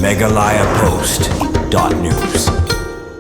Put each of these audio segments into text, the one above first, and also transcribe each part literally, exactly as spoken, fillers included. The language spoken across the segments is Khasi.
Meghalaya Post dot news.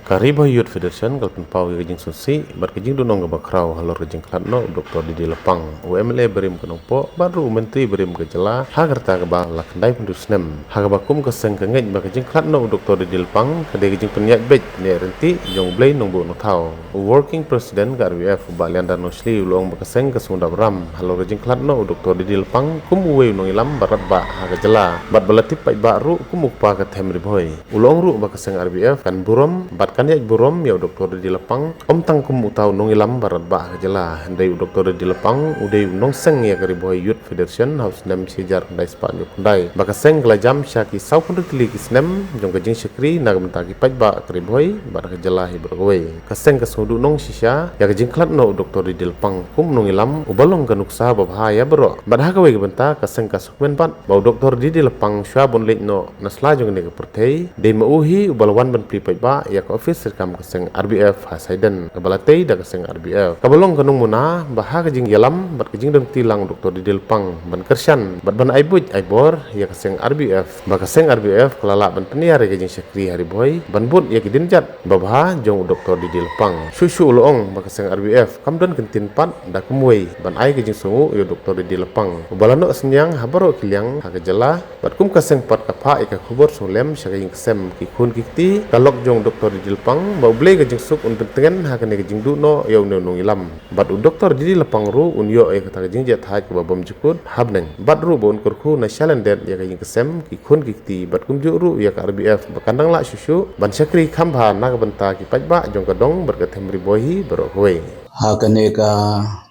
Ka Ri Bhoi Youth Federation ka la pynpaw ïa ka jingsngewsih bad ka jingduhnong kaba khraw halor ka jingkhlad noh u Doktor D D Lapang, u M L A barim ka Nongpoh bad ruh u Myntri barim ka jylla ha ka rta kaba la khyndai phew snem, ha kaba kum ka seng ka ngeit ba ka jingkhlad noh u Doktor D D Lapang ka dei ka jingpynïaid beit, pynïaid ryntih jong U Blei Nongbuh Nongthaw. U Working President ka R B F, u Bah Lianda Nongshli, u la ong ba ka seng ka sngewdap ram halor ka jingkhlad noh u Doktor D D Lapang kum uwei u nongïalam ba radbah ha ka jylla bad ba la tip paidbah ruh kum u kpa ka them Ri Bhoi. U la ong ruh ba ka seng R B F kan burom bad kan ïaid burom ïa u Doktor D D Lapang, ym tang kum uta u nongïalam ba radbah ha ka jylla, hynrei u Doktor D D Lapang u dei u nongseng ïa ka Ri Bhoi Youth Federation ha u snem shi hajar khyndai spah hynñiew phew khyndai, ba ka seng ka la jam sha ki saw phew hynriew tylli ki snem jong ka jingshakri na ka bynta ki paidbah ka Ri Bhoi bad ka jylla hi baroh kawei. Ka seng ka sngewduhnong shisha ïa ka jingkhlad noh u Doktor D D Lapang kum u nongïalam uba long ka nuksa babha ïa baroh. Bad ha kawei ka bynta ka seng ka sngewkmen bad ba u Doktor D D Lapang, shuwa ban leit noh na sla jong kane ka pyrthei, dei ma u hi uba la wan ban plie paidbah ïa ka ophis treikam ka seng R B F ha Saiden, kaba la tei da ka seng R B F. Kaba long ka nongmuna ba ha ka jingïalam bad ka jingdon kti lang u Doktor D D Lapang ban kyrshan bad ban ai buit ai bor ïa ka seng R B F, ba ka seng R B F ka la lah ban pynïar ïa ka jingshakri ha Ri Bhoi ban bud ïa ki dienjat babha jong u Doktor D D Lapang. Shuh shuh u la ong ba ka seng R B F kam don kyntien pat da kumwei ban ai ka jingsngewnguh ïa u Doktor D D Lapang, uba la noh synñiang ha baroh ki liang ha ka jylla, bad kum ka seng pat ka phah ïa ka khubor sngewlem sha ka ïing ka sem, ki khun ki kti, ka lok jong u Doktor D D Lapang, ba U Blei ka jingsuk un pyntngen ha kane ka jingduh noh ïa une u nongïalam. Bad u Doktor D D Lapang ruh un ïoh ïa kata ka jingjahthait kaba bymjukut ha bneng, bad ruh ba un kyrkhu na shalyndet ïa ka ïing ka sem, ki khun ki kti, bad kumjuh ruh ïa ka R B F ba kan dang lah shuh shuh ban shakri kham bha na ka bynta ki paidbah jong ka dong bad ka them Ri Bhoi hi baroh kawei. Ha kane ka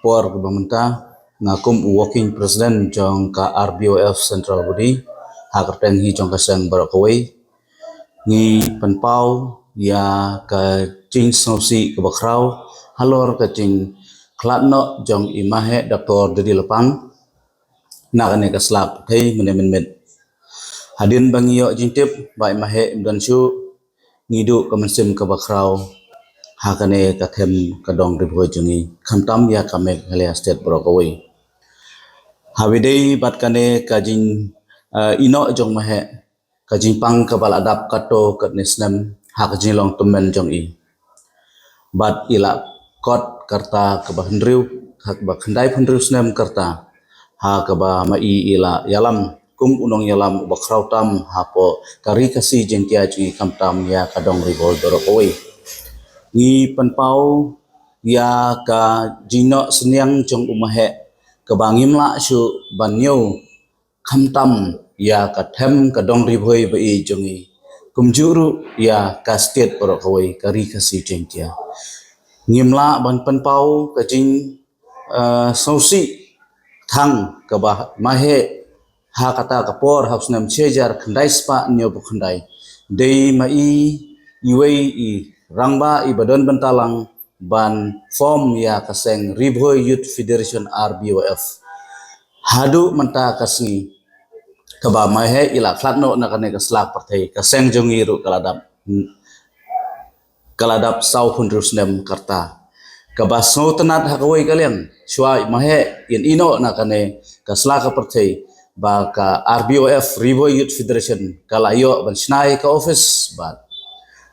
por kaba mynta, nga kum u Working President jong ka R B O F Central Body, ha ka kyrteng hi jong ka seng baroh kawei, ngi pynpaw ïa ka jingsngewsih kaba khraw halor ka jingkhlad noh jong i Maheh Doktor D D Lapang na kane ka sla pyrthei mynne mynmiet. Hadien ba ngi ïoh jingtip ba i Maheh im don shuh, ngi duh ka mynsiem kaba khraw ha kane ka them ka dong Ri Bhoi jong ngi, khamtam ïa ka Meghalaya State baroh kawei. Haba ïadei bad kane ka jing, eh, ïeh noh jong Maheh, ka jingpang kaba la dap katto katne snem ha ka jinglong tymmen jong i. Bad i la kot ka rta kaba hynriew, kaba khyndai phew hynriew snem ka rta, ha kaba ma i i la ïalam kum u nongïalam uba khraw tam hapoh ka Ri Khasi Jaiñtia jong ngi, khamtam ïa ka dong Ri Bhoi baroh kawei. Ngi pynpaw ïa ka jingnoh synñiang jong u Maheh kaba ngim lah shuh ban ñiew, khamtam ïa ka them ka dong Ri Bhoi ba ïeit jong ngi, kumjuh ruh ïa ka state baroh kawei, ka Ri Khasi Jaiñtia. Ngim lah ban pynpaw ka jing, eh, sngewsih tang kaba Maheh ha kata ka por, ha u snem shi hajar khyndai spah hynñiew phew khyndai, dei ma i iwei i rangbah iba don bynta lang ban form ïa ka seng Ri Bhoi Youth Federation, R B O F. Haduh mynta ka sngi kaba Maheh i la khlad noh na kane ka sla pyrthei, ka seng jong ngi ruh ka la dap, ka la dap saw phew hynriew snem ka rta. Kaba sngewtynnat ha kawei ka liang, shuwa i Maheh in ïeh noh na kane ka sla ka pyrthei, ba ka R B O F, Ri Bhoi Youth Federation, ka la ïoh ban shna ïa ka office, bad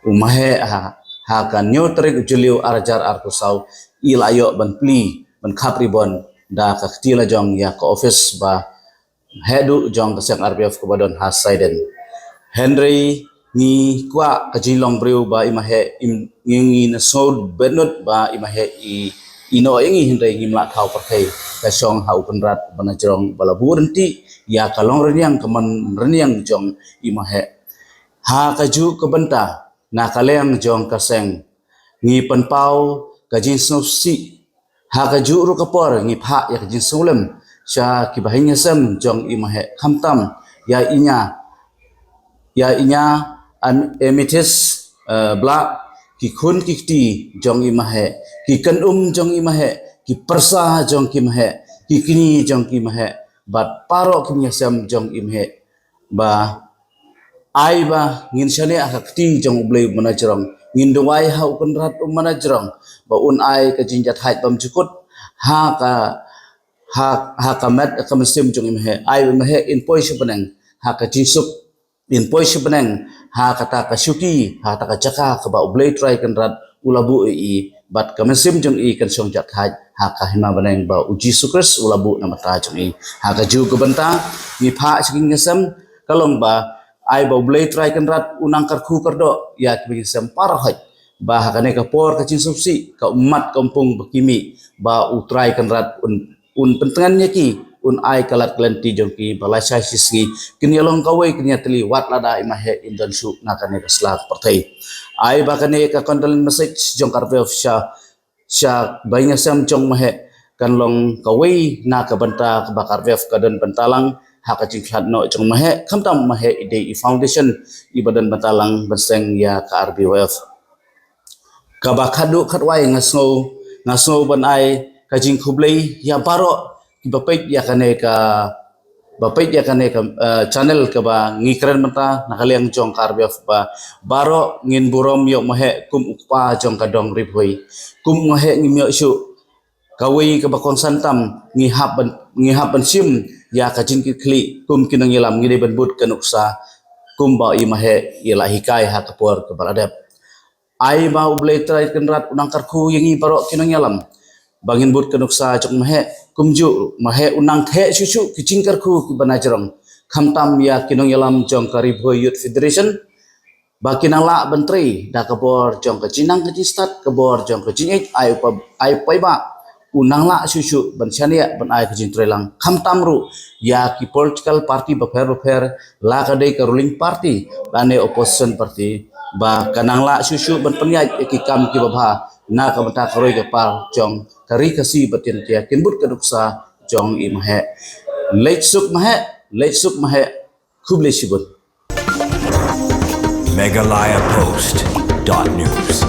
u Maheh ha, ha ka hynñiew tarik u Jylliew ar hajar arphew saw, i la ïoh ban plie, ban khap ribbon da ka kti la jong ïa ka office ba heh duh jong ka seng R B F kaba don ha Saiden. Hynrei ngi kwah ka jinglong briew ba i Maheh, im, ngi, ngi na sngewbha bynnud ba i Maheh i, i ïeh noh ïa ngi, hynrei ngim lah thaw pyrthei, ka shong ha u Kynrad ba na jrong ba la buh ryntih ïa ka long rynïeng, ka mon rynïeng jong i Maheh. Ha kajuh ka bynta, na ka liang jong ka seng, ngi pynpaw ka jingsngewsih. Ha kajuh ruh ka por ngi phah ïa ka jingsngewlem sha ki bahaïing hasem jong i Maheh, khamtam ïa i ñia, ïa i ñia Am-, Amethyst, eh, Blah, ki khun ki kti jong i Maheh, ki kynum jong i Maheh, ki pyrsa jong ki Maheh, ki kñi jong ki Maheh, bad baroh ki bahaïing hasem jong i Maheh, ba ai ba ngin shaniah ha ka kti jong U Blei uba na jrong, ngin duwai ha u Kynrad uba na jrong ba un ai ka jingjahthait bymjukut ha ka, ha, ha ka met ka mynsiem jong i Maheh, ai ba i Maheh in poi sha bneng ha ka jingsuk in poi sha bneng ha kata ka shuki, ha kata ka jaka kaba U Blei Trai Kynrad u la buh ïa i, bad ka mynsiem jong i kan shong jahthait ha ka hima bneng, ba U Jisu Khrist u la buh na ka bynta jong i. Ha kajuh ka bynta ngi phah sha ki nongïasem ka long ba ai ba U Blei Trai Kynrad u nang kyrkhu kyrdoh ïa ki nongïasem baroh, ba ha kane ka por ka jingsngewsih, ka ummat ka umpung ba ki mih, ba U Trai Kynrad un un pyntngen ïa ki, un ai ka lad ka lynti jong ki ba lashai shisngi kin ïa long kawei, kin ïa tylli wat lada i Maheh in don shuh na kane ka sla ka pyrthei. Ai ba kane ka condolence message jong ka R B F sha sha ba ngi ïasem jong Maheh kan long kawei na ka bynta kaba ka R B F ka don bynta lang ha ka jingkhlad noh jong Maheh, khamtam Maheh i dei i foundation iba don bynta lang ban seng ïa ka R B Y F. Kaba khatduh khatwai nga sngew, nga sngew ban ai ka jingkhublei ïa baroh kiba peit ïa kane ka, ba peit ïa kane ka, eh, channel kaba ngi kren mynta na ka liang jong ka R B F, ba baroh ngin burom ïa u Maheh kum u kpa jong ka dong Ri Bhoi. Kum u Maheh ngim ïoh shuh kawei kaba kongsan tam, ngi hap ban, ngi hap ban shim ïa ka jingkitkhlieh kum ki nongïalam, ngi dei ban bud ka nuksa kumba i Maheh i la hikai ha ka por kaba la dep. Ai ba U Blei Trai Kynrad u nang kyrkhu ïa ngi baroh ki nongïalam ba ngin bud ka nuksa jong Maheh. Kumjuh Maheh u nang theh shuh shuh ki jingkyrkhu kiba na jrong, khamtam ïa ki nongïalam jong ka Ri Bhoi Youth Federation, ba ki nang lah ban trei da ka bor jong ka jingnang ka jingstad, ka bor jong ka jingïeit, ai u pa, ai u paidbah u nang lah shuh shuh ban shaniah ban ai ka jingtrei lang, khamtam ruh ïa ki political party bapher bapher, la ka dei ka ruling party lane opposition party, ba ka nang lah shuh shuh ban pynïaid ïa ki kam kiba bha na ka bynta ka roi ka par jong ka Ri Khasi bad Jaiñtia, kin bud ka nuksa jong i Maheh. Leit suk Maheh, leit suk Maheh. Khublei shibun. Meghalaya Post dot news.